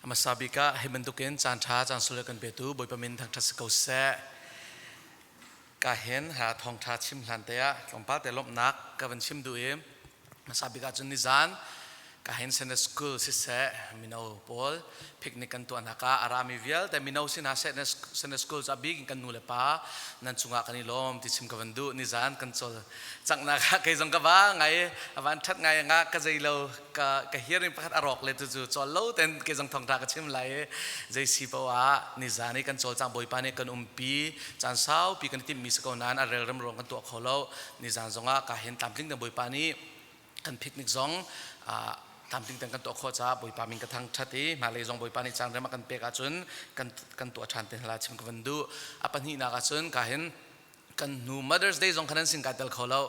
Hmasa bik ah hi bantukin caan ṭha caan sule kan petu Bawipa min thangṭhat si ko seh. Ka hin ha thawngṭha chim hlan te ah tlawmpal te lawmhnak ka van chim duh i hmasa bik ah cun nizan ka hin Sunday school siseh mino pawl picnic kan tuahnak ah a rami vialte mino si hna seh Sunday school cu a bik in kan nu le pa nan cungah kan i lawm ti chim ka van duh. Nizan kan cawl canghnak ah kei zong ka va ngai a van ṭhat ngai nga ka zei lo ka ka hearing pakhat a rawk le tu cu cawl lo ten kei zong thawngṭha ka chim lai i zei si paoh ah nizan i kan cawlcang Bawipa nih kan umpi caan saupi kan i timhmi si ko nain a relrem ruang kan tuah kho lo. Nizan zongah ka hin tlamtling ten Bawipa nih kan picnic zong tlamtling ten kan tuah khawh caah Bawipa min ka thangṭhat i hmailei zong Bawipa nih caan rem a kan pek ahcun kan kan tuah ṭhan te hna chim ka van duh. A pahnihnak ahcun ka hin kan hnu Mother's Day zong kha nan sin kai tel kho lo,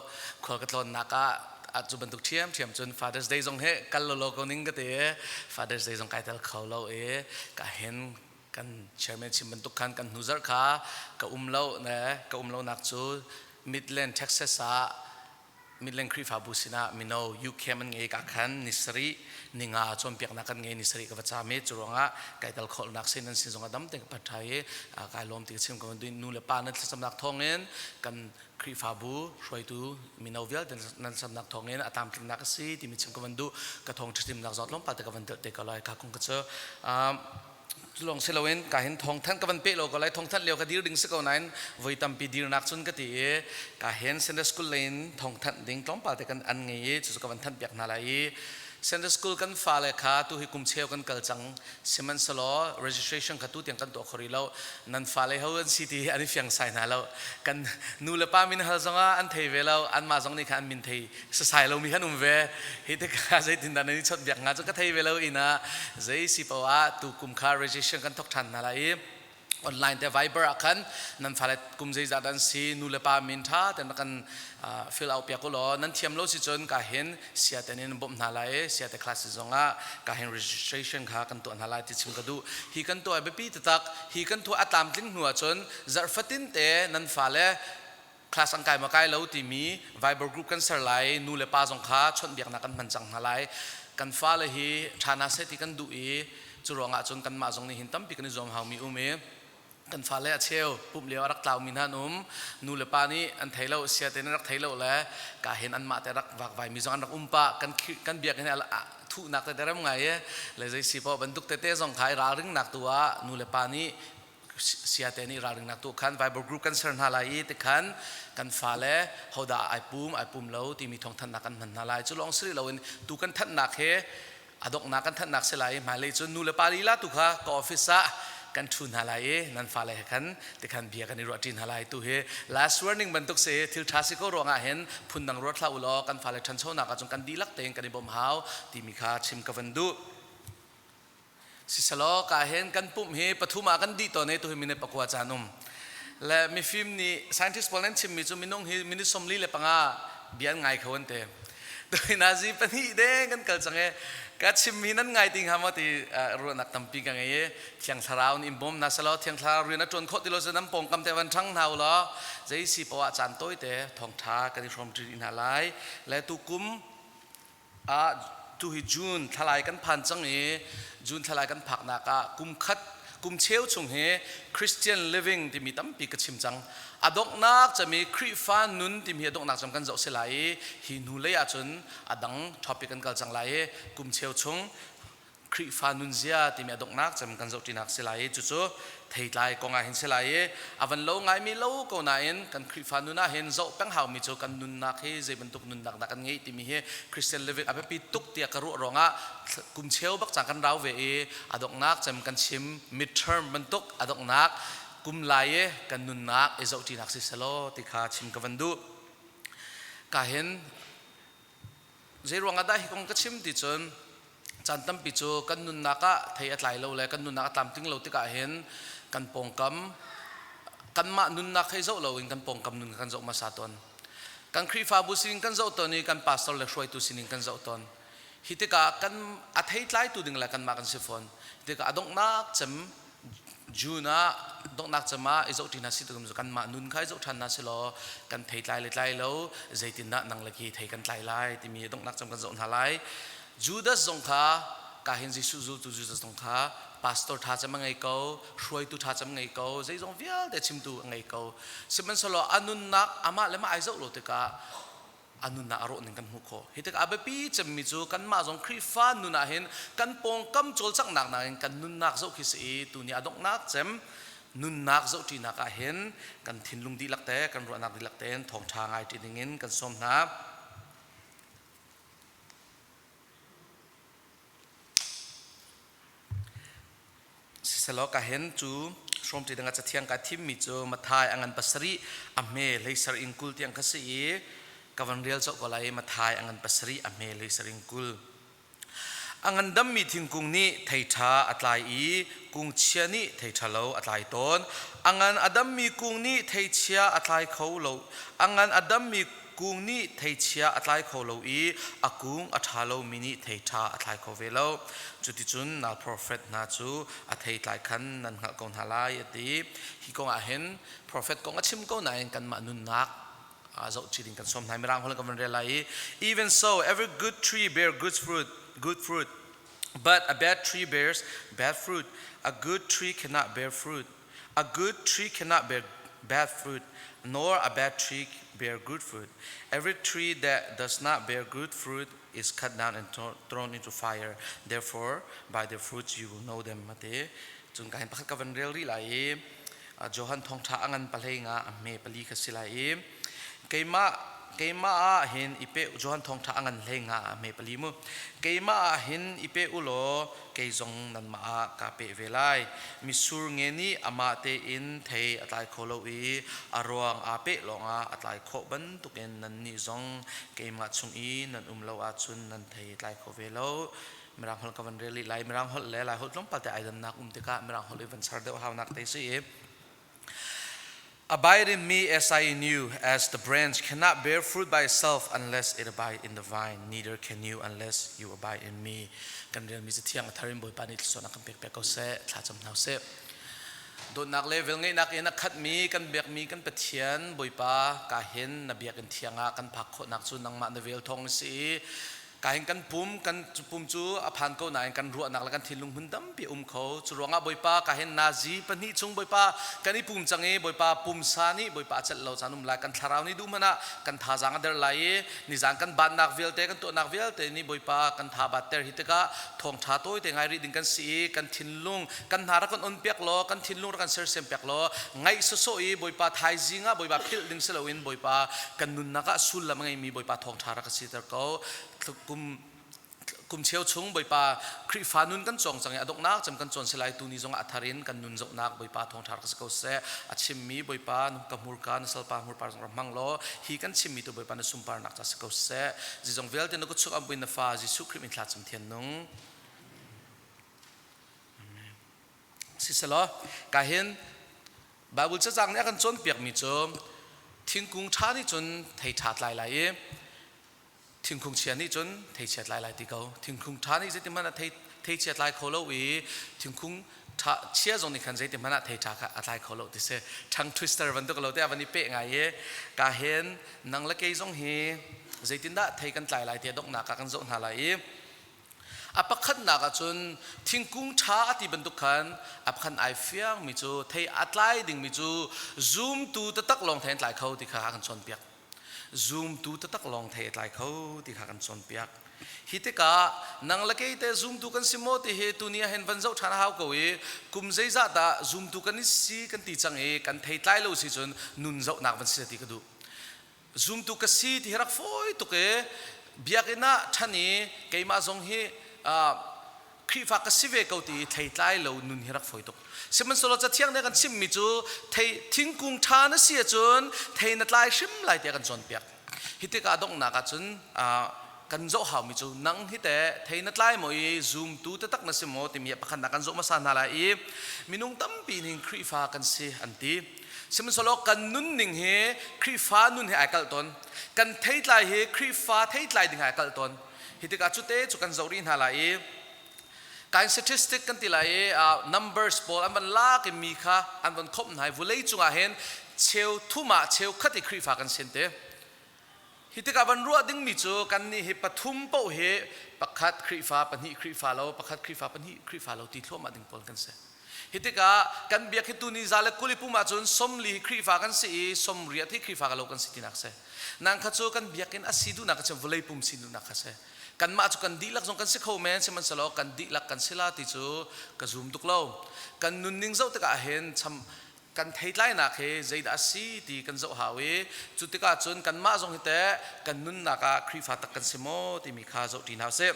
khual ka tlawnnak ah. Cu bantuk ṭhiam ṭhiam cun Father's Day zong he kal lo lo ko ning ka ti. Father's Day zong kai tel kho lo i ka hin kan chairman chim bantuk khan kan hnu zarh kha ka um lo ne. Ka um lo nak cu Midland, Texas ah Midland Khrihfabu sinah mino UCAM an ngei ka khan ni sarih ninga cawnpiaknak kan ngei, ni sarih ka va caam i cu ruangah kai tal kholnak sin nan sin zong a dam te ka pat ṭhai i kai lawm ti ka chim ko. Nu le pa nan thlacamnak thawngin, kan Khrihfabu hruaitu mino vialte nan thlacamnak thawngin a tlamtlingnak a si timi chim ka van duh. Ka thawng ṭhatimnak zawt lawmpal te ka van telh te ko lai. Ka kong ka cu culong si loin ka hin thawngthanh ka van peh lo ko lai. Thawngthanh lio ka dir ding si ko nain voi tampi dirnak cun ka ti i ka hin Sunday school lei in thawngthanh ding tlawmpal te kan an ngei i cucu ka van thanh piak hna lai i Sunday school kan fale kha tu hi kum cheu kan kal cang, sihmanhsehlaw registration kha tu tiang kan tuah kho rih lo. Nan fale ho an si ti an i fiang sai hna lo. Kan nu le pa min hal zongah an thei ve lo, anmah zong nih khan an min thei sasai lomi kan um ve. Hi tikah zeitindah nan i chawnh biak hnga cu ka thei ve lo. Inn ah zei si paoh ah tu kum kha registration kan thok ṭhan hna lai i online te Viber ah khan nan fale kum zeizat an si, nu le pa min ṭha ten kan fill out piak u law, nan thiam lo si cun ka hin sia ten in bawmh hna lai i sia te class zongah ka hin registration kha kan tuah hna lai ti chim ka duh. Hi kan tuah biapi taktak. Hi kan tuah a tlamtling hnu ahcun zarh fatin te nan fale class an kai ma kai lo timi Viber group kan ser lai. Nu le pa zong kha chawnhbiaknak kan hman cang hna lai. Kan fale hi ṭha hna seh ti kan duh i cu ruangah cun kanmah zong nih hin tampi kan i zuam haumi um i kan fale a cheu pumh lio a rak tlaumi hna an um, nu le pa nih an thei lo, sia tein an rak thei lo le ka hin anmah te rak vakvai mi zong an rak um pah. Kan kan biakinn thuhnak tete rem ngai i le zei si paoh bantuk tete zong kha i ralringnak tu ah nu le pa nih siate nih ralringnak tu khan Viber group kan ser hna lai i tikhan kan fale hodah ai pum ai pum lo timi thawngthanhnak kan hman hna lai. Cu lawng si loin tu kan thanhnak he a donghnak kan thanhnak si lai. Hmailei cun nu le pa lila tu kha ka office ah kan ṭhu hna lai i nan fale he khan tikhan bia kan i ruahṭi hna lai. Tu hi last warning bantuk si. Thil ṭha si ko ruangah hin phundang ruat hlah u law, kan fale ṭhanchonak ahcun kan dihlak tein kan i bawmh hau timi kha chim ka van duh. Siselaw ka hen kan pumh hi pathum ah kan dih tawn i tuhi minute 9 caan um le mifim nih scientist pawl nan chimmi cu minung hi minute 45 bia an ngai kho an ti. Tuhi nazi pahnih deng kan kal cang i ka chimmi nan ngai ti hnga maw ti ruahnak tampi ka ngei i Thiang Thlarau nih in bawm hna selaw, Thiang Thlarau rian a ṭuan khawh ti lo cu nan pawngkam te van ṭhang hna u law zei si poah caan tawite thawngṭha kan i hrawm ṭi hna lai. Le tukum ah tuhi June thlalai kan phan cang i June thlalai kan phaknak ah kum khat kum cheu chung hi Christian living timi tampi ka chim cang. A donghnak cami Khrihfa nun timi a donghnak cam kan zoh si lai i hi hnu lei ahcun a dang topic kan kal cang lai i kum cheu chung Khrihfa nunzia timi a donghnak cem kan zohṭinak si lai i cucu theitlai kong ah hin si lai i a van lo ngaimi lo ko nain kan Khrihfa nun ah hin zoh peng haumi cu kan nunnak hi zei bantuk nunnak dah kan ngeih timi hi Christian living a biapi tuk tiah ka ruah ruangah kum cheu bak cang kan rau ve i a donghnak cem kan chim, midterm bantuk a donghnak kum lai i kan nunnak i zohṭinak si selaw ti kha chim ka van duh. Ka hin zei ruangah dah hi kong ka chim ti cun caan tampi cu kan nunnak ah thei a tlai lo le kan nunnak a tlamtling lo tikah hin kan pawngkam, kanmah nunnak hei zoh loin kan pawngkam nun kan zoh hmasa tawn. Kan Khrihfabu sining kan zoh tawn i kan pastor le hruaitu sining kan zoh tawn. Hi tikah kan a thei tlaitu ding le kanmah kan si fawn. Tikah a donghnak cem June ah donghnak cem ah i zohṭi hna si tuk kanmah nun kha i zoh ṭhan hna si law kan thei tlai le tlai lo, zeitindah nang le ki thei kan tlai lai timi donghnak cem kan zoh hna lai. Judas zong kha ka hin Jesuh zultu Judas zong kha pastor ṭha cem a ngei ko, hruaitu ṭha cem ngei ko, zeizong vialte chimtu a ngei ko. Sihmanhsehlaw a nunnak amah le mah ai zoh lo tikah a nunnak a rawh ning kan hmuh khawh. Hi tikah a biapi cemmi cu kanmah zong Khrihfa nun ah hin kan pawngkam cawlcanghnak nakin kan nunnak zoh khi si i tuni a donghnak cem nunnak zohṭinak ah hin kan thinlung dihlak te kan ruahnak dihlak tein thawngṭha ngai ṭi dingin kan sawm hna. Siselaw ka hen cu hrawmṭi dingah cathiang ka thimmi cu Matthai a ngan pasarih a hme hleisar in 20 tiang kha si i ka van rel cawk ko lai i Matthai a ngan pasarih a hme hleisar in 20. A ngandammi thingkung nih thei ṭha a tlai i kung chia nih thei ṭha lo a tlai tawn. A ngan a dammi kung nih thei chia a tlai kho lo. A ngan a dammi kung nih theichia a tlai kho lo i a kung a ṭha lomi nih thei ṭha a thlai kho ve lo. Cuticun nal profet hna cu a theitlai khan nan hngalh ko hna lai, a ti. Hi kong ah hin profet kong a chim ko nain kanmah nunnak zohchih ding kan sawm hna. Mirang holh kan van rel lai i even so every good tree bear good fruit good fruit but a bad tree bears bad fruit. A good tree cannot bear fruit A good tree cannot bear bad fruit, nor a bad tree bear good fruit. Every tree that does not bear good fruit is cut down and thrown into fire. Therefore, by their fruits you will know them. Mate cun ka hin pakhat ka van rel rih lai i Johan thawngtha a ngan pahlei nga a hme pali kha si lai i keimah keimah ah hin i pe Johan thawngtha a ngan hlei nga a hme pali mu keimah ah hin i pe u law kei zong nanmah ah kaa peh ve lai. Mitsur nge nih amah tein thei a tlai kho lo i a ruang aa peh lawngah a tlai khawh bantukin nannih zong keimah chung i nan um lo ahcun nan thei tlai kho ve lo. Mirang holh ka van rel rih lai. Mirang holh le Lai holh tlawmpal te ai dannak um tikah Mirang holh i van char deuh haunak te si i Abide in me as I in you, as the branch cannot bear fruit by itself unless it abide in the vine, neither can you unless you abide in me. Kan relmi cathiang a thar in Bawipa nih thluachuahnak kan pek pek ko seh, thlacam hna seh. Dawtnak le velngeihnak in a khatmi kan biakmi kan Pathian Bawipa ka hin na biakinn thiang ah kan phak khawhnak cu nangmah na vel thawng si i Ka hin kan pum kan pum cu a phan ko nain kan ruahnak le kan thinlung hmun tampi um kho. Cu ruangah Bawipa ka hin nazi pahnih chung Bawipa kan i pum cang i Bawipa pumsa nih Bawipa a celh lo caan um lai kan thlarau nih duh hmanh ah kan thazaang a der lai i nizan kan bannak vialte kan tuahnak vialte nih Bawipa kan tha batter hi tikah thawngtha tawi te ngai rih ding kan si i kan thinlung kan hna rak kan on piak law kan thinlung rak kan sersiam piak law ngaih sawsawh i Bawipa thaizing ah Bawipa philh ding si loin Bawipa kan nunnak ah sullam a ngeimi Bawipa thawngṭha rak ka siter ko. Kum kum cheu chung Bawipa Khrihfa nun kan cawng cang i a donghnak cem kan cawn si lai tuni zong ah a thar in kan nun zohnak Bawipa thawngṭha rak si ko seh. A chimmi Bawipa ka hmurka na salpa hmurpar zong rak hmang law hi kan chimmi tu Bawipa na sunparnak ca si ko seh. Zizong vialte na kut chung ambuin na fa Jesuh Khrih min thla cam thian nung. Siselaw ka hin Bible cacang nih a kan cawnpiakmi cu thingkung ṭha nih cun thei ṭha tlai lai i thingkung chia nih cun thei chia tlai lai ti ko. Thingkung ṭha nih zeiti hmanh ah thei thei chia tlai kho lo i thingkung ṭha chia zong nih khan zeiti hmanh ah thei ṭha kha a tlai kho lo ti si. Tongue twister bantuk lo te a van i peh ngai i ka hin nang le kei zong hi zeitindah thei kan tlai lai ti a donghnak ah kan zoh hna lai i A pakhatnak ahcun thingkung ṭha a ti bantuk khan a pakhat ai fiangmi cu thei a tlai dingmi cu zumtu taktak lawng thei an tlai kho ti kha a kan cawnpiak. Zumtu taktak lawng thei a tlai kho ti kha kan cawnpiak. Hi tikah nang le kei te zumtu kan si maw ti hi tuni ah hin van zoh ṭhan a hau ko i kum zeizah dah zumtu kan i si kan ti cang i kan thei tlai lo si cun nun zohnak van si ti ka duh. Zumtu ka si ti hi rak fawi tuk i biakinn ah ṭhan i keimah zong hi Khrihfa ka si ve ko ti i theitlai lo nun hi rak fawi tuk. Sihmanhsehlaw Cathiang nih a kan chimhmi cu thei thingkung ṭha na si ahcun thei na tlai hrim lai tiah kan cawnpiak. Hi tikah donghnak ahcun kan zoh haumi cu nang hi teh thei na tlai maw i zumtu taktak na si maw timi pakhatnak kan zoh hmasa hna lai i minung tampi nih Khrihfa kan si an ti. Sihmanhsehlaw kan nunning hi Khrihfa nun he ai kalh tawn. Kan theitlai hi Khrihfa theitlai ding ai kalh tawn. Hi tikah cu te cu kan zoh rih hna lai i kain statistic kan ti lai i numbers pawl an van lak i mi kha an van khomh hna i vulei cungah hin cheu thum ah cheu khat i Khrihfa kan sin te. Hi tikah van ruah dingmi cu kannih hi pathum paoh hi pakhat Khrihfa, pahnih Khrihfa lo, pakhat Khrihfa, pahnih Khrihfa lo ti thluahmah ding pawl kan si. Hi tikah kan biak hi tuni za le 20 pum ahcun 40 hi Khrihfa kan si i 80 hi Khrihfa ka lo kan si tinak si. Nang kha cu kan biakinn a si duhnak kha cu vawlei pum si duhnak kha si. Kanmah cu kan dihlak zong kan si kho men sihmanhsehlaw kan dihlak kan si la ti cu ka zum tuk lo. Kan nunning zoh tikah hin cham kan theitlainak hi zeidah a si ti kan zoh hau i cu tikah cun kanmah zong hi teh kan nunnak ah Khrihfa tak kan si maw timi kha zoh ṭi hna usih.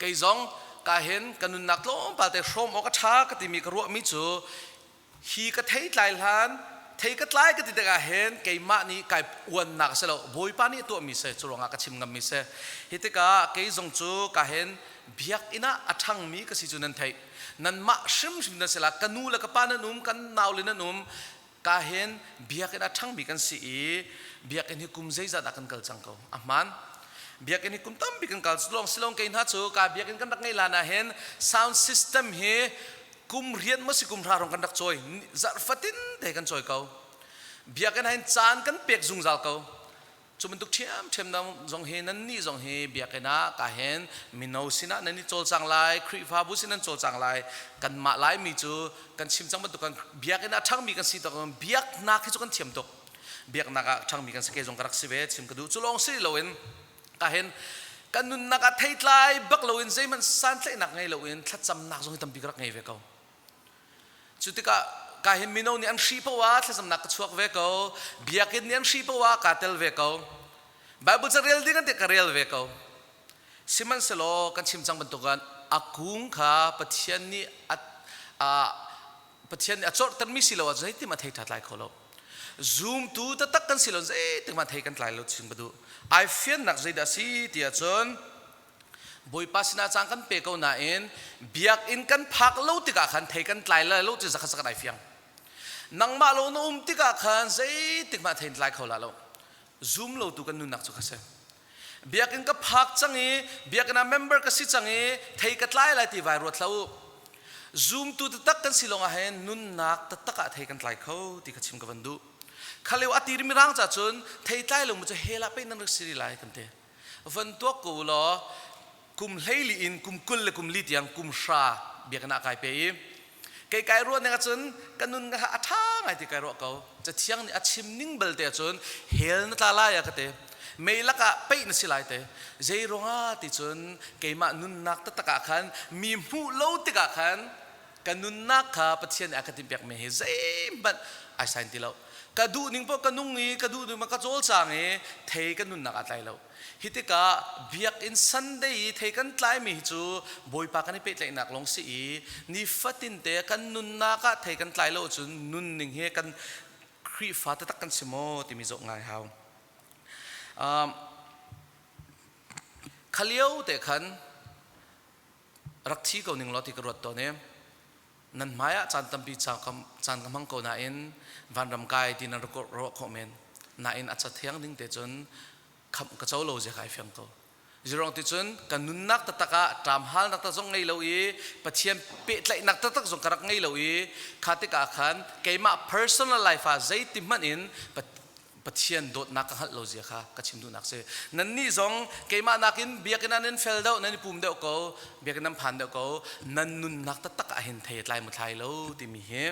Kei zong ka hin ka nunnak tlawmpal te hrawm awk a ṭha ka timi ka ruahmi cu hi ka theitlai hlan thei ka tlai ka ti tikah hin keimah nih kai uannak a si lo Bawipa nih a tuahmi si cu ruangah ka chim ngammi si. Hi tikah kei zong cu ka hin biakinn ah a ṭhangmi ka si cu nan theih. Nanmah hrimhrim nan si la ka nu le ka pa nan um kan nau le nan um ka hin biakinn a ṭhangmi kan si i biakinn hi kum zeizat ah kan kal cang ko a hmaan biakinn hi kum tampi kan kal lawng silong kei hna cu ka biakinn kan rak ngei lan ah hin sound system hi kum rian maw si kum hra rong kan rak cawi zarh fatin te kan cawi ko biakinn ah hin caan kan pek zungzal ko Cu bantuk ṭhiamṭhiam zong hi nannih zong hi biakinn ah ka hen mino sinah nan i cawlcang lai, Khrihfabu sin nan cawlcang lai. Kanmah Laimi cu kan chim cang bantuk kan biakinn ah ṭhangmi kan si tuk biaknak hi cu kan thiam tuk. Biaknak ah ṭhangmi kan si kei zong ka rak si ve chim ka duh. Cu lawng si loin ka hen kan nunnak ah theitlai bak loin zeihmanh santlaihnak ngei loin thlacamnak zong hi tampi ka rak ngei ve ko. Cu tikah ka hin mino nih an hri poah ah thlacamnak ka chuak ve ko. Biakinn nih an hri poah ah kaa tel ve ko. Bible ca rel ding an ti ka rel ve ko. Sihmanhsehlaw kan chim cang bantukin a kung kha Pathian nih a, a Pathian nih a corhtermi si lo ah zeitin a thei ṭha tlai kho lo. Zumtu taktak kan si lo zeitik hmanh thei kan tlai lo chim ka duh. Ai fiannak zeidah a si ti ahcun Bawipa sinah caan kan pe ko nain biakinn kan phak lo tikah khan thei kan tlai lai lo ti zakhat zakhat ai fiang. Nangmah lo na um tikah khan zeitik hmanh thei tlai kho la lo. Zum lo tu kan nunnak cu kha si. Biakinn ka phak cang i biakinn ah member ka si cang i thei ka tlai lai ti vai ruat hlah u. Zumtu taktak kan si lawngah hin nunnak taktak ah thei kan tlai kho ti kha chim ka van duh. Khaleu a tiri mirang ca cun thei tlai lo mu cu hell ah pei nan rak si lai kan ti. Van tuak ko law kum 14 in kum 24 tiang kum hra biakinn ah kai pe i kei kai ruah ning ahcun ka nun kha a ṭha ngai ti kai ruah ko. Cathiang nih a chim ning belte ahcun hell na tla lai a ka ti. Mei lakah peih na si lai te. Zei ruangah ti cun keimah nunnak taktak ah khan mi hmuh lo tikah khan ka nunnak kha Pathian nih a ka timhpiakmi hi zeihmanh ai sain ti lo. Ka duh ning paoh ka nung i ka duh ning ka cawlcang i thei ka nunnak aa tlai lo. Hi tikah biakinn Sunday i thei kan tlaimi hi cu Bawipa kan i pehtlaihnak lawng si i nifatin te kan nunnak ah thei kan tlai lo cun nunning hi kan Khrihfa taktak kan si maw timi zoh ngai hau. Um, khalio te khan rak thi ko ning law ti ka ruat tawn i nan hmai ah caan tampi caan ka hmang ko nain vanram kai ti nan ruah khawh men nain a cathiang ding te cun khamh ka co lo zia kai fiang ko zirong ti cun ka nunnak taktak ah ṭam halnak tak zong ngei lo i Pathian pehtlaihnak taktak zong ka rak ngei lo i kha tikah khan keimah personal life ah zeiti hmanh in Pathian dawtnak ka hngalh lo zia kha ka chim duhnak si. Nannih zong keimah nakin biakinn ah nan fel deuh, nan i pum deuh ko, biakinn nan phan deuh ko, nan nunnak taktak ah hin thei a tlai maw thlai lo timi hi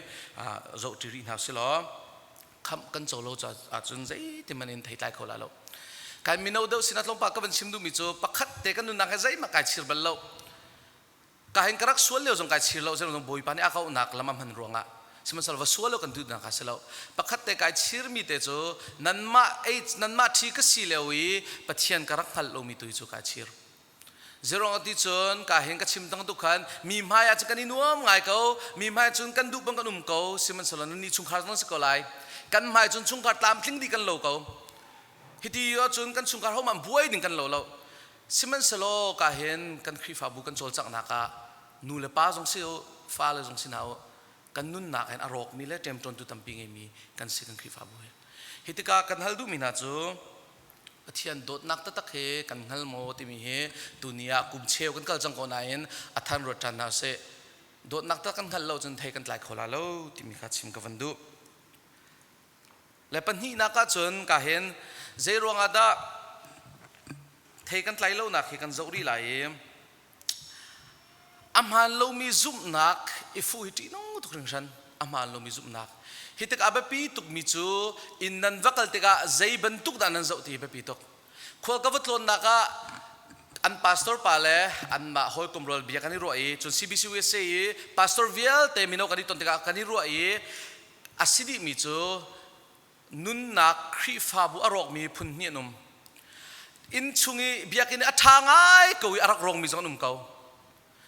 zoh ṭi rih hna usih law khamh kan co lo ahcun zeitiman in thei tlai kho la lo. Kai mino deuh sinah tlawmpal ka van chim duhmi cu pakhat te kan nunnak he zeihmah kai chir bal lo. Ka hin ka rak sual lio zong kai chir lo zong Bawipa nih a ka auhnak lam a hman ruangah sihmanhsehlaw va sual lo kan duhnak kha si lo. Pakhat te kai chirmi te cu nanmah ei nanmah ṭhi ka si lio i Pathian ka rak hngalh lomi tu hi cu kai chir. Zerong ti cun ka hin ka chim tang tuk khan mi hmai ah cun kan i nuam ngai ko mi hmai cun kan duh bang kan um ko sihmanhsehlaw nannih chungkhar zong si ko lai kan hmai cun chungkhar tlamtling dih kan lo ko hiti cun kan chungkhar hohmanh buai ding kan lo lo Sihmanhsehlaw ka hin kan Khrihfabu kan cawlcanghnak ah nu le pa zong si u, fale zong si hna u, kan nunnak hin a rawkmi le ṭemṭawntu tampi ngeimi kan si kan Khrihfabu hi. Hi tikah kan hal duhmi hna cu Pathian dawtnak taktak hi kan hngal maw timi hi tuni ah kum cheu kan kal cang ko nain a than ruat ṭhan hna usih. Dawtnak tak kan hngalh lo cun thei kan tlai kho la lo timi kha chim ka van duh. Le pahnihnak ahcun ka hin Zei ruangah dah thei kan tlai lonak hi kan zoh rih lai i a hmaan lomi zumhnak i fuh hi ṭihnung tuk hringhran. A hmaan lomi zumhnak. Hi tikah a biapi tukmi cu inn nan va kal tikah zei bantuk dah nan zoh ti hi biapi tuk. Khual ka va tlawnnak ah an pastor pa le anmah hawikom rual bia kan i ruah i cun CBC USA i pastor vialte mino kan i ton tikah kan i ruah i a si dihmi cu nunnak Khrihfabu a rawkmi phun hnih an um. Inn chung i biakinn i a ṭha ngai ko i a rak rawkmi zong an um ko.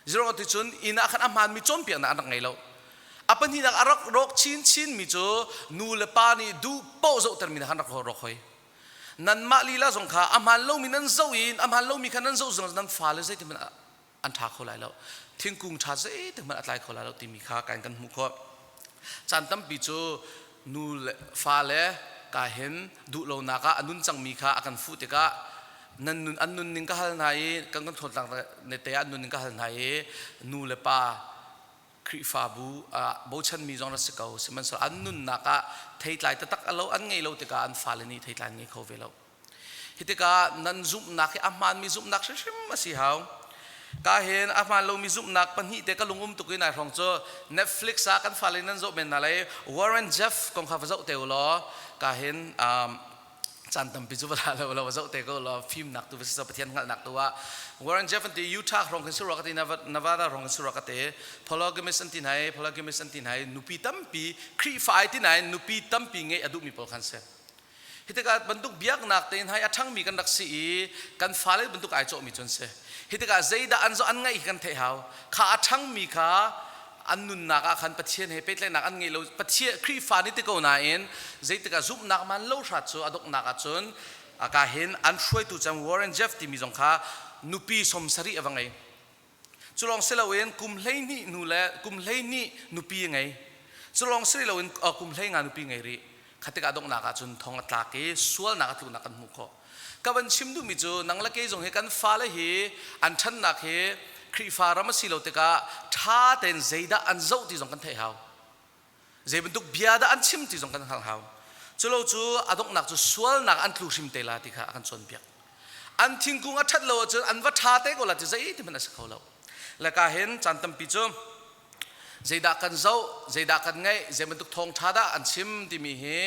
Zero ti cun inn ah khan a hmaanmi cawnpiaknak an rak ngei lo. A pahnihnak a rak rawk chinchinmi cu nu le pa nih duh paoh zohtermi hna khan rak rawk hoi. Nanmah lila zong kha a hmaan lomi nan zoh i a hmaan lomi kha nan zoh zong nan fale zeitin hmanh an ṭha kho lai lo. Thingkung ṭha zeitik hmanh a tlai kho lai lo timi kha kan kan hmuh khawh. Caan tampi cu nu le fale ka hin duh lonak ah a nun cangmi kha a kan fuh tikah nan nun an nunning ka hal hna i kan kan thawtlang ne te ah an nunning ka hal hna i nu le pa Khrihfabu ah bochanmi zong rak si ko sihmanhsehlaw an nunnak ah theitlai taktak a lo an ngei lo tikah an fale nih theitlai an ngei kho ve lo. Hi tikah nan zumhnak hi a hmaanmi zumhnak hrimhrim a si hau. Ka hin a hmaan lomi zumhnak pahnih te ka lung um tuk i nai hrawng cu Netflix ah kan fale nan zoh men hna lai Warren Jeff kong kha va zoh te u law ka hin caan tampi cu va la lo va zoh te ko law fimnak tu va si Pathian hngalhnak tu ah Warren Jeff an ti Utah hrawng khin si rua ka ti Nevada hrawng khin si rua ka ti polygamist an ti hna i polygamist an ti hna i nupi tampi Khrihfa ai ti nain nupi tampi ngeih a duhmi pawl khan si. Hi tikah bantuk biaknak tein hai a ṭhangmi kan rak si i kan fale bantuk ai cawhmi cu an si. Hi tikah zeidah an zoh an ngaih hi kan theih hau. Kha a ṭhangmi kha an nunnak ah khan Pathian he pehtlaihnak an ngei lo. Pathian Khrihfa nih ti ko nain zeitikah zumhnak man lo hrat cu a donghnak ah cun ka hin an hruaitu cang Warren Jeff timi zong kha nupi 70 a va ngei. Cu lawng si loin kum 12 hnu le kum 12 nupi a ngei. Cu lawng si loin kum 15 nupi ngei rih. Kha tikah donghnak ah cun thong a tlak i sualnak a tluknak kan hmuh khawh. Ka van chim duhmi cu nang le kei zong hi kan fale hi an ṭhannak hi Khrihfa ram a si lo tikah ṭha tein zeidah an zoh ti zong kan theih hau. Zei bantuk bia dah an chim ti zong kan hngalh hau. Culo cu a donghnak cu sualnak an tlu hrim te la ti kha a kan cawnpiak. An thingkung a ṭhat lo ahcun an va ṭha te ko la ti zeiti hmanh a si kho lo. Le ka hin caan tampi cu zeidah kan zoh, zeidah kan ngeih, zei bantuk thawngṭha dah an chim timi hi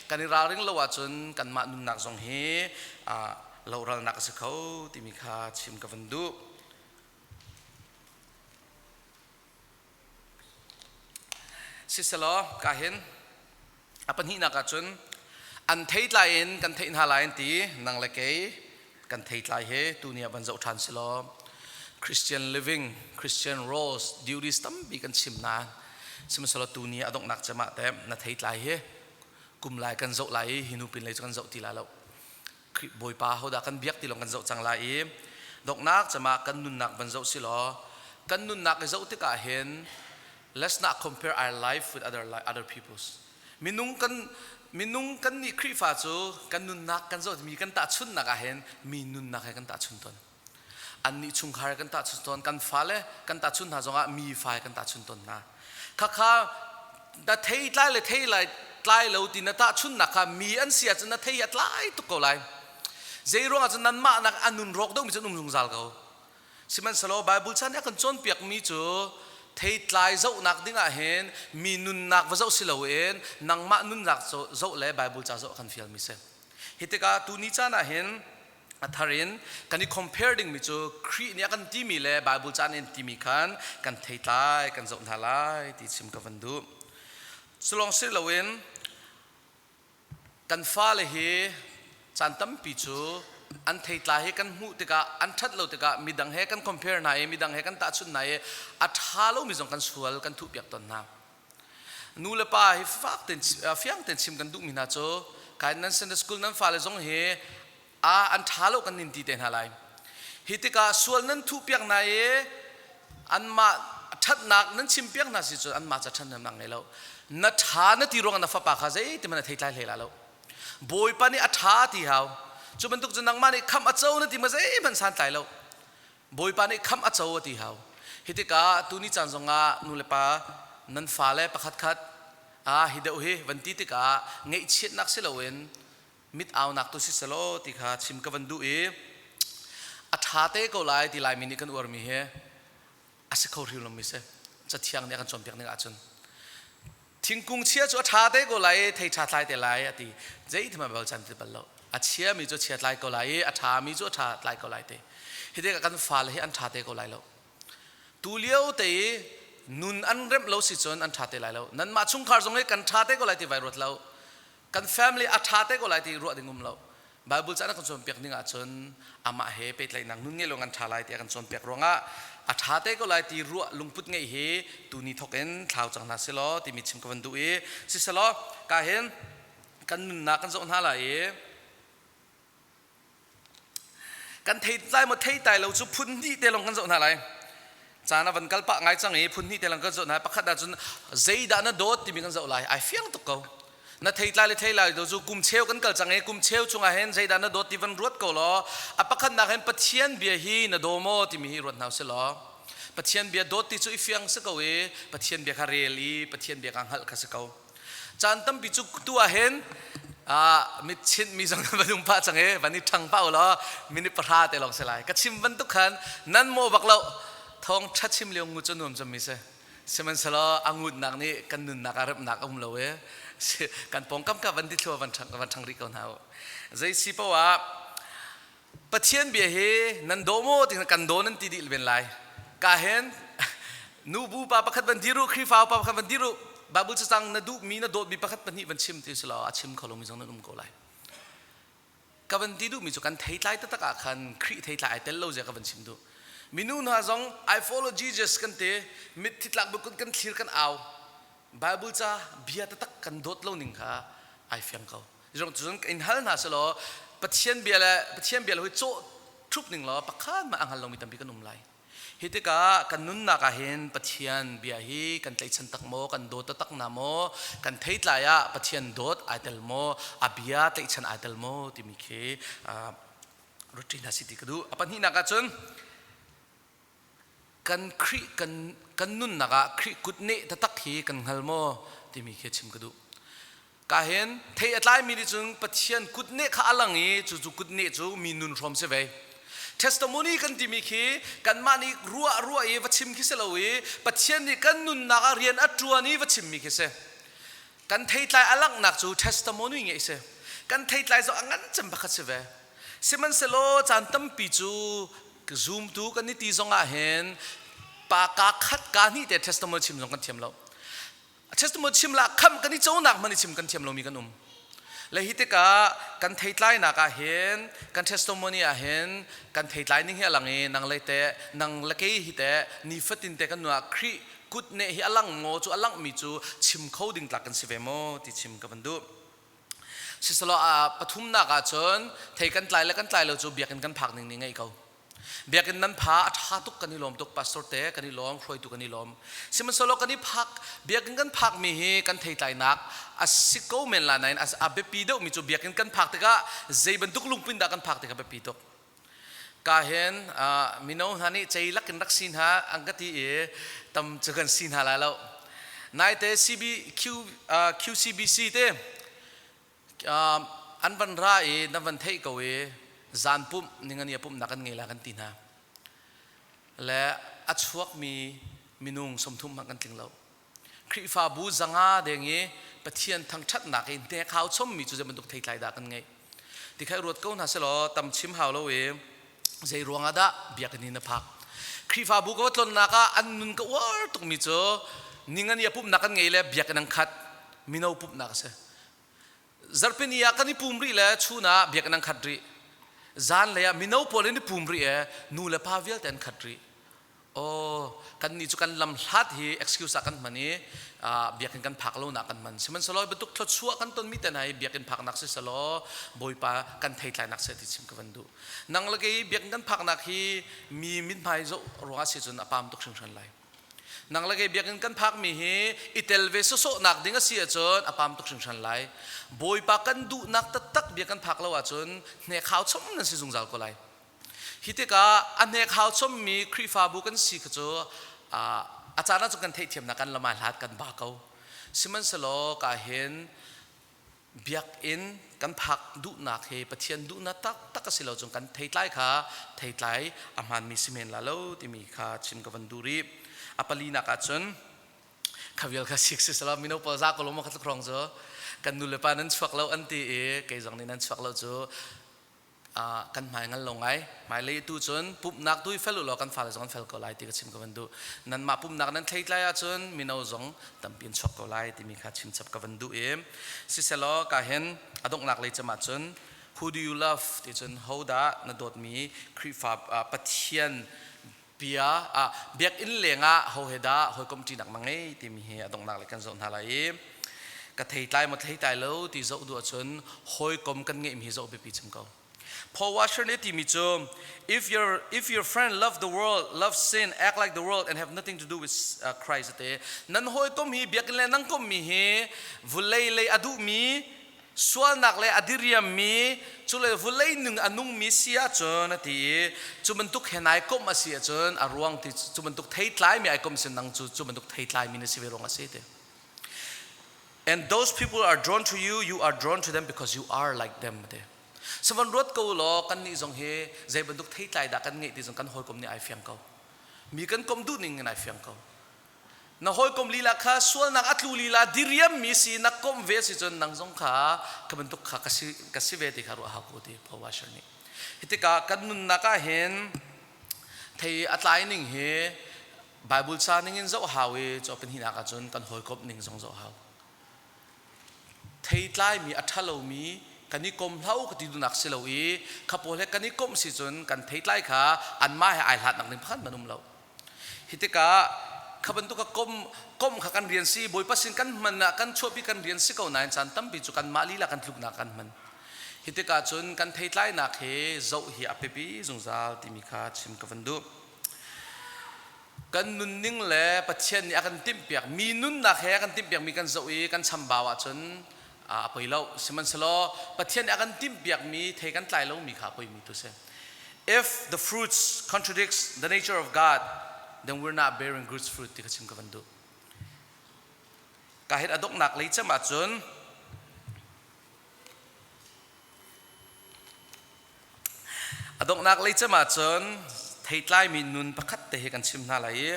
kan i ralring lo ahcun kanmah nunnak zong hi lohralnak a si kho timi kha chim ka van duh. Siselaw ka hin a pahnihnak ah cun an theitlai in kan theih hna lai an ti nang le kei kan theitlai he tuni ah van zoh ṭhan silaw Christian living Christian roles duties tampi kan chim nain sihmanhsehlaw tuni a donghnak cem ah teh na theitlai hi kum lai kan zoh lai i hi nu pin lei cu kan zoh ti lai lo Bawipa hodah kan biak ti lawng kan zoh cang lai i donghnak cem ah kan nunnak van zoh si law kan nunnak i zoh tikah hin let's not compare our life with other other people's. Minung kan minung kan nih Khrihfa cu kan nunnak kan zoh mi kan tahchunnak ah hin mi nunnak he kan tahchun tawn. Annih chungkhar kan tahchun tawn, kan fale kan tahchun hna zongah mi fa kan tahchun tawn hna. Khakha na thei tlai le thei lai tlai lo ti na tahchunnak kha mi an si ahcun na thei a tlai tuk ko lai. Zei ruangah cun nanmah nak a nun rawk deuhmi cu an um zungzal ko. Sihmanhsehlaw Bible chan nih a kan cawnpiakmi cu theitlai zohnak dingah hin mi nunnak va zoh si loin nangmah nunnak zoh le Bible ca zoh a kan fialmi si. Hi tikah tuni caan ah hin a thar in kan i compare dingmi cu Khrih nih a kan timi le Bible ca nih an timi khan kan theitlai kan zoh hna lai ti chim ka van duh. Culawng si loin kan fale hi caan tampi cu an theitlai hi kan hmuh tikah an ṭhat lo tikah midang he kan compare hna i midang he kan tahchunh hna i a ṭha lomi zong kan sual kan thuhpiak tawn hna. Nu le pa hi fak tein fiang tein chim kan duhmi hna cu kai nan Sunday school nan fale zong hi a an ṭha lo kan nin ti te hna lai. Hi tikah sual nan thuhpiak hna i anmah ṭhatnak nan chimpiak hna si cun anmah ca ṭhatnak ngei lo. Na ṭha na ti ruangah na fapa kha zeiti hmanh a theitlai hlei la lo. Bawipa nih a ṭha ti hau. Cu bantuk cu nangmah nih khamh a co na ti ma zeihmanh santlai lo. Bawipa nih khamh a co a ti hau. Hi tikah tuni caan zongah nu le pa nan fale pakhatkhat ah hi deuh hi van ti tikah ngaihchiatnak si loin Mit aunak tu si selaw ti kha chim ka van duh i a ṭha te ko lai ti Laimi nih kan uarmi hi a si kho hrim lomi si. Cathiang nih a kan cawnpiak ning ahcun thingkung chia cu a ṭha te ko lai i thei ṭha tlai te lai a ti. Zeithmanh bal can ti bal lo. A chiami cu chia tlai ko lai i a ṭhami cu a ṭha tlai ko lai ti. Hi tikah kan fale hi an ṭha te ko lai lo. Tu lio te i nun an remh lo si cun an ṭha te lai lo. Nanmah chungkhar zong hi kan ṭha te ko lai ti vai ruat lo. Kan family a ṭha te ko lai ti ruah ding um lo. Bible ca na kan cawnpiak ning ahcun amah he pehtlaihnak nun ngei lo kan ṭha lai ti a kan cawnpiak ruangah a ṭha te ko lai ti ruah lungput ngeih hi tuni thawk in thlau cang hna silaw timi chim ka van duh i siselaw ka hin kan nunnak kan zoh hna lai i Kan thei lai maw thei tai lo cu phun hnih te lawng kan zoh hna lai. Caan a van kal pah ngai cang i phun hnih te lawng kan zoh hna. Pakhat ah cun zeidah na dawt timi kan zoh lai. Ai fiang tuk ko. Na thei tlai le thei lai lo cu kum cheu kan kal cang i kum cheu chungah hin zeidah na dawt ti van ruat ko law a pakhatnak hin Pathian bia hi na daw maw timi hi ruat hna usih law Pathian bia dawt ti cu i fiang si ko i Pathian bia kha rel i Pathian bia kha hngalh kha si ko. Caan tampi cu tu ah hin mit chinh mi zong van um pah cang i van i ṭhang pah u law minute pahra te lawng si lai. Ka chim bantuk khan nan maw bak lo thawng ṭha chim lio ngu cu nuam cemmi si. Sihmanhsehlaw a ngutnak nih kan nunnak ah remnak a um lo i kan pawngkam ka van ti thlua van ṭhang van ṭhang rih ko hna u. Zei si paoh ah Pathian bia hi nan daw maw ti kan daw nan ti dih ben lai. Ka hen nubu pa pakhat van dir u, Khrihfa pa pakhat van dir u, Bible cacang na duhmi na dawtmi pakhat pahnih van chim ti selaw a chim kho lomi zong nan um ko lai. Ka van ti duhmi cu kan theitlai taktak ah khan Khrih theitlai ai tel lo zia ka van chim duh. Minu hna zong I follow Jesus kan ti, mitthi tlak bu kan thlir kan au. Bible ca bia taktak kan dawt lo ning kha ai fiang ko. Zong cun in hal hna selaw Pathian bia le Pathian bia le hui cawh ṭhup ning law pakhat mah a hngal lomi tampi kan um lai. Hi tikah kan nunnak ah hin Pathian bia hi kan tlaihchan tak maw, kan dawt taktak na maw, kan theitlai ah Pathian dawt ai tel maw, a bia tlaihchan ai tel maw timi khi ruṭi hna si ti ka duh. A pahnihnak ah cun kan Khrih kan kan nunnak ah Khrih kutneh taktak hi kan hngal maw timi khi chim ka duh. Ka hin thei a tlaimi nih cun Pathian kutneh kha a lang i cu cu kutneh cu mi nun hrawm si ve. Testimony kan timi khi kanmah nih ruah ruah i va chim khi si lo i Pathian nih kan nunnak ah rian a ṭuan i va chimmi khi si. Kan theitlai a langhnak cu testimony ngeih si. Kan theitlai zong a ngan cem pakhat si ve. Sihmanhsehlaw caan tampi cu zumtu kan i ti zong ah hin pa ka khat ka hnih te testimony chim zong kan thiam lo. Testimony chim la kham kan i conak hmanh i chim kan thiam lomi kan um. Le hi tikah kan theitlainak ah hin kan testimony ah hin kan theitlai ning hi a lang i nang le te nang le kei hi te nifatin te kan nu ah Khrih kutneh hi a lang maw cu a langmi cu chim kho ding tlak kan si ve maw ti chim ka van duh. Siselaw pathumnak ah cun thei kan tlai le kan tlai lo cu biakinn kan phak ning nih ngeih ko. Biakinn nan pha a ṭha tuk kan i lawm tuk pastor te kan i lawm hruaitu kan i lawm. Sihmanhsehlaw kan i phak biakinn kan phakmi hi kan theitlainak a si ko men la nain a biapi deuhmi cu biakinn kan phak tikah zei bantuk lungpin dah kan phak tikah biapi tuk. Ka hin mino hna nih ceilak in rak si hna an ka ti i tam cu kan si hna lai lo. Naite CB, Q, QCBC te an van ra i nan van theih ko i zan pumh ningani a pumhnak kan ngei la kan ti hna. Le a chuakmi minung 30 hmanh kan tling lo. Khrihfabu zanga deng i Pathian thangṭhatnak i hnek hau chommi cu zei bantuk theitlai dah kan ngeih. Ti kha i ruat ko hna selaw tam chim hau lo i zei ruangah dah biakinn hi na phak. Khrihfabu ka va tlonnak ah an nun ka uar tukmi cu ningani a pumhnak kan ngei le biakinn an khat mino pumhnak a si. Zarhpini ah kan i pum rih le chun ah biakinn an khat rih. Zanlei ah mino pawl in i pum rih e nu le pa vialte an khat rih. Aw, kannih cu kan lam hlat hi excuse ah kan hman i biakinn kan phak lonak kan hman. Sihmanhsehlaw bantuk thluachuah kan tonmi te hna hi biakinn phaknak si selaw Bawipa kan theitlainak seh ti chim ka van duh. Nang le kei biakinn kan phaknak hi mi mithmai zoh ruangah si cun a pam tuk hringhran lai. Nang le kei biakinn kan phakmi hi i tel ve sawsawhnak ding a si ahcun a pam tuk hringhran lai. Bawipa kan duhnak taktak bia kan phak lo ahcun hnekhau chom nan si zungzal ko lai. Hi tikah a hnek hau chommi Khrihfabu kan si kha cu a caan ah cun kan theihthiamnak kan lam ah hlat kan ba ko. Sihmanhsehlaw ka hin Biakinn kan phak duhnak hi Pathian duhnak taktak a si lo cun kan theitlai kha theitlai a hmaanmi si men la lo timi kha chim ka van duh rih. A palinak ahcun kha vial kha sik si selaw mino pawl za ko lo maw kha tluk cu kan nu le pa nan chuak lo an ti i kei zong nih nan chuak lo cu kan hmai ngal lo ngai. Hmailei tu cun pumhnak tu i fel u law kan fale zong an fel ko lai ti ka chim ka van duh. Nanmah pumhnak nan thleitlai ahcun mino zong tampi an chuak ko lai timi kha chim chap ka van duh i siselaw ka hin a donghnak lei cem ahcun who do you love ti cun ho dah na dawtmi Khrihfa Pathian bia biakinn lengah ho he dah hawikom ṭinak na ngei timi hi a donghnak lei kan zoh hna lai i ka theitlai maw theitlai lo ti zoh duh ahcun hawikom kan ngeihmi hi zoh biapi cem ko. Paul Washer nih timi cu if your if your friend love the world, love sin, act like the world and have nothing to do with Christ te nan hawikom hi biakinn le nang kommi hi vulei lei a duhmi sualnak le a diriammi cu le vulei ning a nungmi si ahcun a ti i cu bantuk he nai komh a si ahcun a ruang ti cu bantuk theitlai mi ai komh sin nang cu cu bantuk theitlai mi na si ve ruang a si ti. And those people are drawn to you, you are drawn to them because you are like them te. Savan ruat ko law kan nih zong hi zei bantuk theitlai dah kan ngeih ti zong kan hawikom nih ai fiang ko. Mi kan kom duh ning in ai fiang ko. Na hawikom lila kha sualnak a tlu lila diriammi si na komh ve si cun nang zong kha ka bantuk kha ka si ka si ve ti kha ruah hau ko ti Paul Washer nih. Hi tikah kan nunnak ah hin thei a tlai ning hi Bible ca ning in zoh hau i caw pahnihnak ah cun kan hawikomh ning zong zoh hau. Theitlaimi a ṭhalomi kan i kom hlo ka ti duhnak si lo i kha pawl he kan i komh si cun kan theitlai kha anmah he ai hlatnak ding pakhat man um lo. Hi tikah kha bantuk a kom kom kha kan rian si Bawipa sin kan hman ah kan chuahpi kan rian si ko nain caan tampi cu kanmah lila kan tluknak kan hman. Hi tikah cun kan theitlainak hi zoh hi a biapi zungzal timi kha chim ka van duh. Kan nunning le Pathian nih a kan timhpiak mi nunnak he a kan timhpiak mi kan zoh i kan chambau ahcun a poi lo. Sihmanhsehlaw Pathian nih a kan timhpiak mi thei kan tlai lomi kha a poimi tu si. If the fruits contradicts the nature of God, then we're not bearing good fruit ti kha chim ka van duh. Ka het a donghnak lei cem ahcun A donghnak lei cem ahcun theitlaimi nun pakhat te hi kan chim hna lai i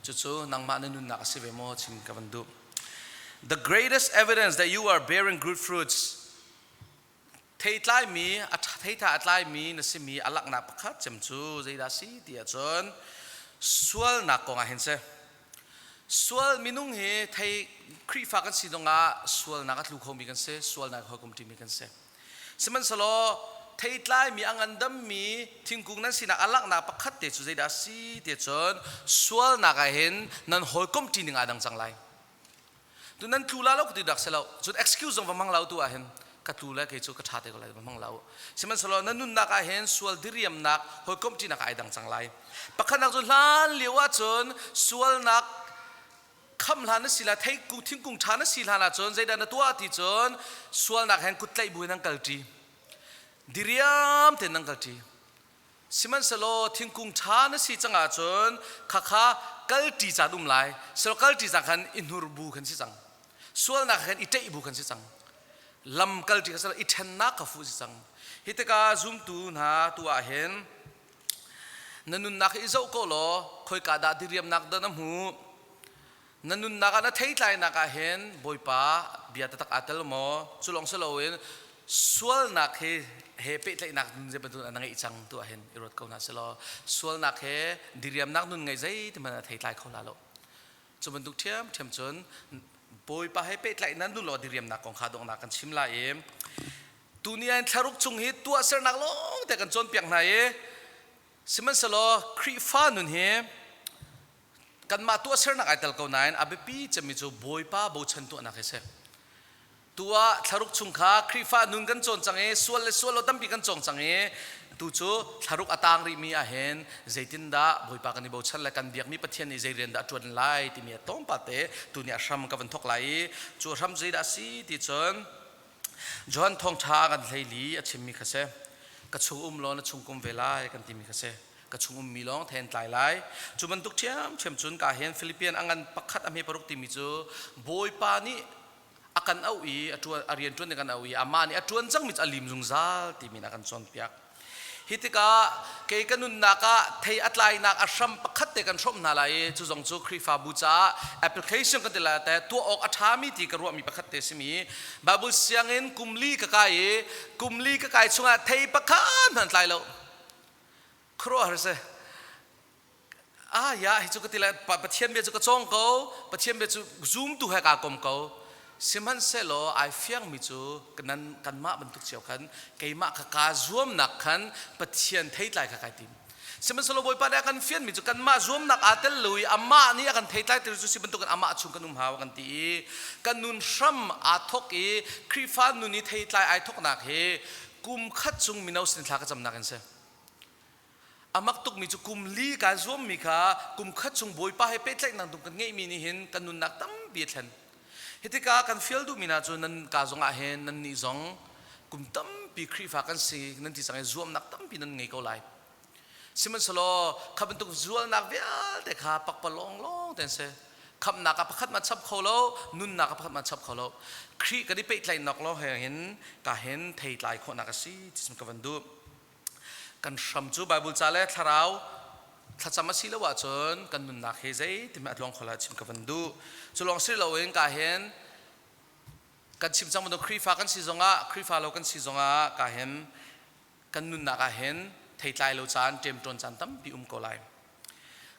cucu nangmah na nunnak a si ve maw chim ka van duh. The greatest evidence that you are bearing good fruits theitlaimi a theitha a tlaimi na simi a laknak pakhat cem cu zeidah si ti ahcun sualnak kong ah hin si. Sual minung hi thei Khrihfa kan si dongah sualnak a tlu khomi kan si, sualnak hawikom ṭimi kan si. Sihmanhsehlaw theitlaimi a ngandammi thingkung nan sinak a langhnak pakhat te cu zeidah a si ti cun sualnak ah hin nan hawikom ṭi ning aa dang cang lai. Tu nan tlu la lo ka ti dak si lo. Cun excuse zong va hmang lo tu ah hin ka tlu le kei cu ka ṭha te ko lai va hmang lo. Sihmanhsehlaw na nunnak ah hin sual diriamnak hawikom ṭinak ai dang cang lai. Pakhatnak cu hlan lio ahcun sualnak kham hlan na si la thei thingkung ṭha na si hlan ahcun zeidah na tuah ti cun sualnak hen kut tlaih bu in an kalṭi. Diriam tein nan kalṭi. Sihmanhsehlaw thingkung ṭha na si cang ahcun khakha kalṭi caan um lai. Selaw kalṭi cang khan i hnur bu khan si cang. Sualnak khan i ṭeih bu khan si cang. Lam kalṭi kha selaw i ṭhennak kha fuh si cang. Hi tikah zumtu hna tu ah hin na nunnak hi i zoh ko law khoika dah diriamnak dah na hmuh Na nunnak ah na theitlainak ah hin Bawipa bia taktak aa tel maw? Cu lawng si loin sualnak he he pehtlaihnak nun zei bantuk na ngeih cang tu ah hin i ruat ko hna selaw sualnak he diriamnak nun ngei zeiti hmanh a theitlai kho la lo. Cu bantuk ṭhiamṭhiam cun Bawipa he pehtlaihnak nun law diriamnak kong kha donghnak kan chim lai i tuni ah thlaruk chung hi tuahsernak lawng te kan cawnpiak hna i sihmanhsehlaw Khrihfa nun hi Kanmah tuahsernak ai tel ko nain a biapi cemmi cu Bawipa bochan tuahnak hi si. Tu ah thlaruk chung kha Khrihfa nun kan cawn cang i sual le sual lo tampi kan cawng cang i tu cu thlaruk a tang rihmi ah hin zeitindah Bawipa kan i bochan le kan biakmi Pathian nih zei rian dah a ṭuan lai timi a tlawmpal te tu nih a hram ka van thawk lai i cu a hram zeidah a si ti cun Johan thawngṭha kan hleili a chimmi kha si. Ka chung um law na chung kum ve lai kan timi kha si. Ka chung ummi lawng then tlai lai. Cu bantuk ṭhiamṭhiam cun ka hin Philippian a ngan pakhat a hme paruk timi cu Bawipa nih A kan auh i a ṭuan a rian ṭuan kan auh i amah nih a ṭuan cangmi cu a lim zungzal timi in a kan cawnpiak. Hi tikah kei ka nunnak ah thei a tlainak a hram pakhat te kan hrawmh hna lai i cu zong cu Khrihfabu caah application kan ti lai te tuah awk a ṭhami ti ka ruahmi pakhat te simi Bible sianginn kum li ka kai i kum li ka kai chungah thei pakhat hmanh tlai lo. Khuaruahhar si. Ah ya hi cu ka ti lai Pathian bia cu ka cawng ko Pathian bia cu zumtu he kaa kom ko sihmanhsehlaw ai fiangmi cu nan kanmah bantuk cio khan keimah kha kaa zuamnak khan Pathian theitlai kha kai tim sihmanhsehlaw Bawipa nih a kan fianmi cu kanmah zuamnak aa tel lo i amah nih a kan theitlai tir cu si bantukin amah chung kan um hau kan ti i kan nun hram aa thok i Khrihfa nun i theitlai ai thoknak hi kum khat chung mino sin thla ka camnak in si. A mak tukmi cu kum li kaa zuammi kha kum khat chung Bawipa he pehtlaihnak dum kan ngeihmi nih hin kan nunnak tampi a thlen. Hi tikah kan fial duhmi hna cu nan ka zong ah hin nannih zong kum tampi Khrihfa kan si nan ti cang i zuamnak tampi nan ngei ko lai. Sihmanhsehlaw kha bantuk zualnak vialte kha pakpalawng lawng te an si. Khamhnak ah pakhat man chap kho lo, nunnak ah pakhat man chap kho lo. Khrih kan i pehtlaihnak lawng he hin ka hin theitlai khawhnak a si ti ka van duh. Kan hram cu Bible ca le thlarau thlacam a si lo ahcun kan nunnak hi zeitin a tluang kho lai chim ka van duh. Cu lawng si loin ka hin kan chim cang bantuk Khrihfa kan si zongah Khrihfa lo kan si zongah ka hin kan nunnak ah hin theitlai lo caan ṭemṭawn caan tampi um ko lai.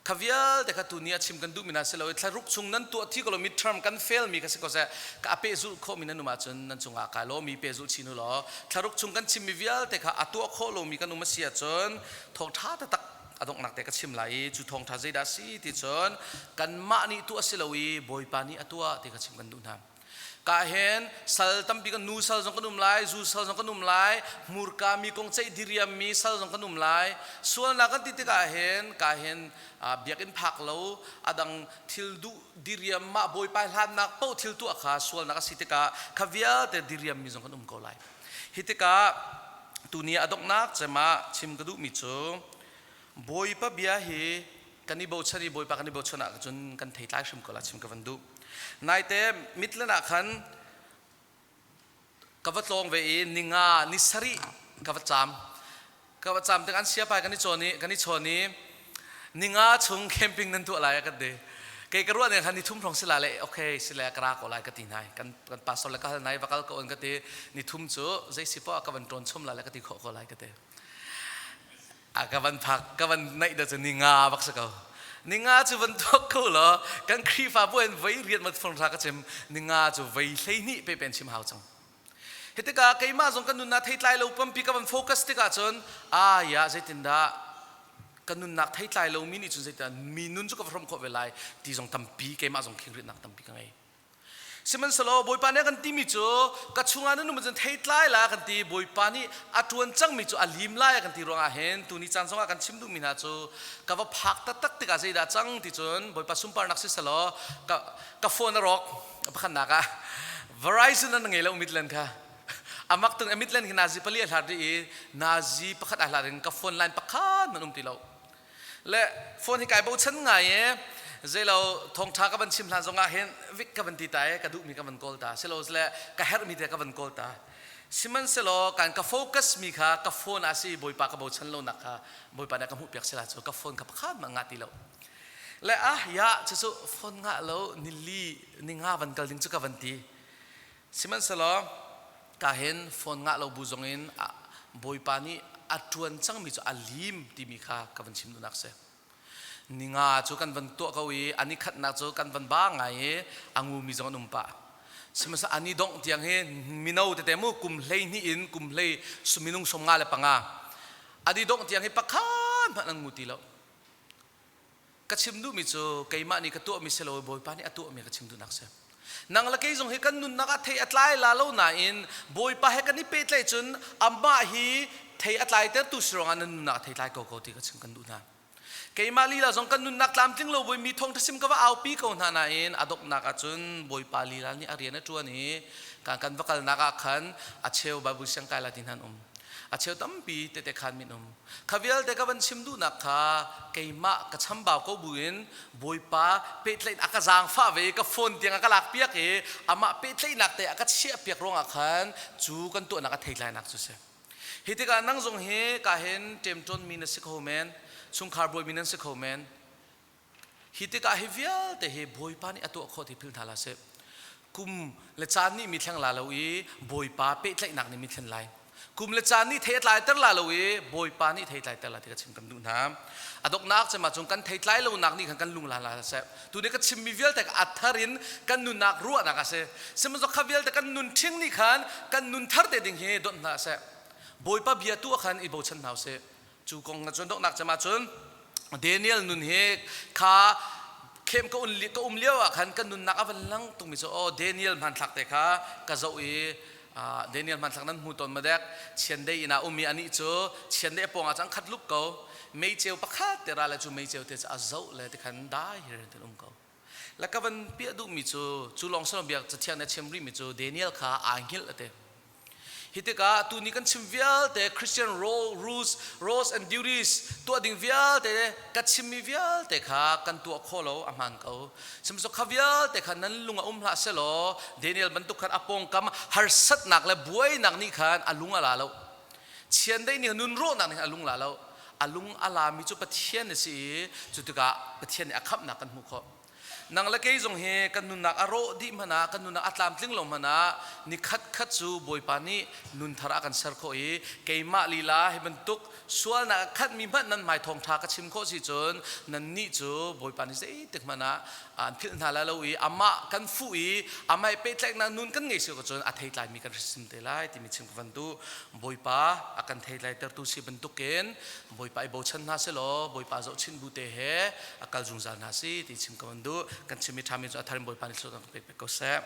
Kha vialte kha tuni a chim kan duhmi hna si lo i thlaruk chung nan tuah thi ko lo midterm kan fail mi kha si ko seh ka a pehzulh khawhmi nan um ahcun nan cungah kai law mi pehzulh chin u law thlaruk chung kan chimmi vialte kha a tuah khawh lomi kan um a si ahcun thawngṭha taktak a donghnak te ka chim lai i cu thawngṭha zeidah a si ti cun kanmah nih tuah si lo i Bawipa nih a tuah ti kha chim kan duh hna. Ka hen sal tampi kan nu sal zong kan um lai, zu sal zong kan um lai, hmurka mi kong ceih diriam mi sal zong kan um lai. Sualnak kan ti tikah hin ka hin biakinn phak lo adang thil duh diriam mah bawipa hlannak paoh thil tuah kha sualnak a si tikah kha vialte diriam mi zong kan um ko lai. Hi tikah tuni a donghnak cem ah chim ka duhmi cu Bawipa bia hi kan i bochan i Bawipa kan i bochan ah cun kan thei tlai hrim ko la chim ka van duh. Naite Midland ah khan ka va tlawng ve i ninga ni sarih ka va caam. Ka va caam tik an siapai kan i chawn i kan i chawn i ninga chung camping nan tuah lai a kan ti. Kei ka ruah ning khan ni thum hrawng si la le okay si le ka ra ko lai ka ti hna. Kan kan pastor le ka hal nai va kal ko an ka ti. Ni thum cu zei si poah ka van ṭawn chom la le ka ti khawh ko lai ka ti. A ka van phak ka van naih da cu ninga bak si ko ninga cu van tuak ko law kan Khrihfabu in voi riat mat phone ra ka chim ninga cu voi 12 pe pen chim hau cang hi tikah keimah zong kan nunnak theitlai lo pampi ka van focus tikah cun a ya zeitindah ka nunnak theitlai lo mi nih cun zeitindah mi nun cu ka va hrawm khawh ve lai ti zong tampi keimah zong khingritnak tampi ka ngei Sihmanhsehlaw Bawipa nih a kan timi cu ka chungah nan um ahcun theitlai la kan ti Bawipa nih a ṭuan cangmi cu a lim lai a kan ti ruangah hin tuni caan zongah kan chim duhmi hna cu ka va phak taktak tikah zeidah cang ti cun Bawipa sunparnak siselaw ka, ka phone a rawk pakhatnak ah Verizon an ngei lo Midland kha amak tung Midland khi nazi pali a hlat rih i nazi pakhat a hlat in ka phone line pakhat man um ti lo Le phone hi kai bochan ngai i zeilo thawngṭha ka van chim hlan zongah hin vik ka van ti ta i ka duhmi ka van kawl ta silo le ka herhmi te ka van kawl ta sihmanhsehlaw kan ka focus mi kha ka phone ah si bawipa ka bochan lonak kha bawipa nih ka hmuh piak sila cu ka phone kha pakhat mah ngah ti lo le ah ya cucu phone ngah lo nili ninga van kal ding cu ka van ti Sihmanhsehlaw ka hin phone ngah lo bu zongin Bawipa nih a ṭuan cangmi cu a lim timi kha ka van chim duhnak si. Ninga cu kan van tuah ko i a nikhatnak cu kan van ba ngai i a ngumi zong an um pah. Sihmanhsehlaw ani dongh tiang hi mino tete mu kum 12 in kum hlei minung 55 ani dongh tiang hi pakhat hmanh an ngu ti lo. Ka chim duhmi cu keimah nih ka tuahmi si lo Bawipa nih a tuahmi ka chim duhnak si. Nang le kei zong hi kan nunnak ah thei a tlai la lo nain Bawipa he kan i pehtlaih cun amah hi thei a tlaitertu si ruangah nan nunnak a thei tlai ko ko ti ka chim kan duh hna. Keimah lila zong kan nunnak tlamtling lo voi mi thawngṭha sim ka va aupi ko hna nain a donghnak ahcun Bawipa lila nih a rian a ṭuan i kan va kalnak ah khan a cheu Bible siang kai la ti hna an um. A cheu tampi tete khan min um. Kha vialte ka van chim duhnak kha keimah ka chambau ko buin Bawipa pehtlaih a ka zaangfah ve i ka phone tiang a ka lak piak i amah pehtlaihnak te a ka chiah piak ruangah khan cu kan tuahnak a theitlainak cu si. Hi tikah nang zong hi ka hin ṭemṭawn mi na si kho men, chungkhar bawi mi nan si kho men. Hi tikah hi vialte hi Bawipa nih a tuah khawh ti philh hna hlah sih. Kum le caan nih mi thleng la lo i Bawipa pehtlaihnak nih mi thlen lai. Kum le caan nih thei a tlaiter la lo i Bawipa nih thei tlaiter la ti ka chim kan duh hna. A donghnak cem ahcun kan thei tlai lonak nih khan kan lung la hlah seh. Tu nih ka chimmi vialte a thar in kan nunnak ruahnak a si. Sihmanhsehlaw kha vialte kan nun ṭhing nih khan kan nun thar te ding hi donh hna seh. Bawipa bia tu ah khan i bochan hna usih. Cu kong cun donghnak cem ahcun Daniel nun hi kha khem ka um lio ah khan kan nunnak a van lang tungmi cu oh Daniel hmanthlak te kha ka zoh i Daniel hmanthlak nan hmu tawn ma dek? Chiandei inn ah um i anih cu chiandei a pawng ah cun khat lup ko, meiceu pakhat te ra le cu meiceu te cu a zoh le ti khan dai hirin ten um ko. La ka van piah duhmi cu cu lawng silo, biak cathiang nih a chim rihmi cu Daniel kha aa hngilh a ti. Hi tikah tuni kan chim vialte Christian role, rules, roles and duties tuah ding vialte ka chimmi vialte kha kan tuah khawh lo a hmaan ko. Sihmanhsehlaw kha vialte kha nan lung a um hlah selaw Daniel bantuk khan a pawngkam harsatnak le buainak nih khan a lung a la lo. Chiandeih nih nun rawhnak nih a lung la lo. A lung a lami cu Pathian a si i cu tikah Pathian nih a khamhnak kan hmuh khawh. Nang le kei zong hi kan nunnak a rawh dih hmanh ah, kan nunnak a tlamtling lo hmanh ah, ni khat khat cu Bawipa nih nun thar a kan ser khawh i keimah lila hi bantuk sualnak a khatmi hmanh nan hmai thawngṭha ka chim khawh si cun nannih cu Bawipa nih zeitik hmanh ah an philh hna lai lo i amah kan fuh i amah i pehtlaihnak nun kan ngei si ko cun a theitlaimi kan hrim te lai timi chim ka van duh. Bawipa a kan theitlai-tertu si bantukin Bawipa i bochan hna selaw Bawipa zohchinh bu te he a kal zungzal hna si ti chim ka van duh. Kan chimmi ṭhami cu a thar in Bawipa nih thluachuah kan pek pek ko seh.